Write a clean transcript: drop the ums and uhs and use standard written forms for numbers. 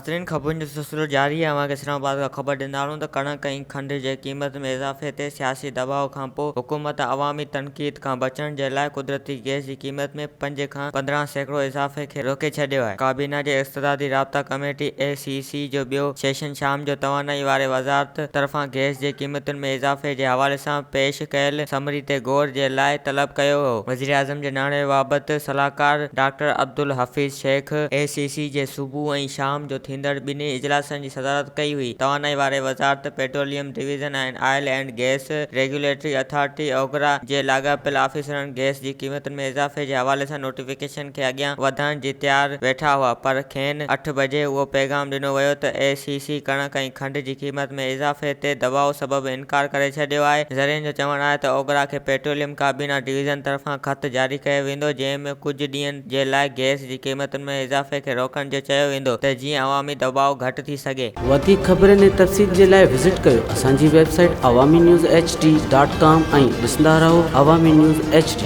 ناظرين خبرن جو سلسلو جاري آهي اوهان کي اسلام آباد کان خبر ڏيندا هلون ته ڪڻڪ ۽ کنڊ جي قيمت ۾ اضافي تي سياسي دٻاء کانپوء حڪومت عوامي تنقيد کان بچڻ جي لاء قدرتي گئس جي قيمت ۾ پنج کان 15% اضافي کي روڪي ڇڏيو آهي. ڪابينا جي اقتصادي رابطا ڪميٽي، اي سي سي، جو ٻيو سيشن شام جو توانائي واري وزارت طرفان گئس جي قيمتن ۾ اضافي جي حوالي سان پيش ڪيل سمري تي غور جي لاء طلب ڪيو ويو. وزيراعظم جي ناڻي بابت صلاحڪار doctor Abdul Hafeez Sheikh, E C C جي صبح ۽ شام جو ٿيندڙ ٻنهي اجلاسن جي صدارت ڪئي هئي. توانائي واري وزارت، petroleum division ۽ oil and gas regulatory authority, OGRA, جي لاڳاپيل آفيسرن گئس جي قيمتن ۾ اضافي جي حوالي سان نوٽيفڪيشن کي اڳيان وڌائڻ جي تيار ويٺا هئا پر کين اٺ بجي اهو پيغام ڏنو ويو ته اي سي سي ڪڻڪ ۽ کنڊ جي قيمت ۾ اضافي تي دٻاء سبب انڪار ڪري ڇڏيو آهي. ذريعن جو چوڻ آهي ته اوگرا کي پيٽروليم ڪابينا ڊويزن طرفان خط جاري ڪيو ويندو جنهن ۾ ڪجهه ڏينهن جي لاء گئس جي قيمتن ۾ اضافي کي روڪڻ جو چيو ويندو ته جيئن عوامي دٻاء گهٽ ٿي سگهي. وڌيڪ خبرن ۽ تفصيل جي لاء وزٽ ڪيو اسان جي website Awami news H D dot com ۽ ڏسندا رهو عوامي نيوز ايڇ ڊي.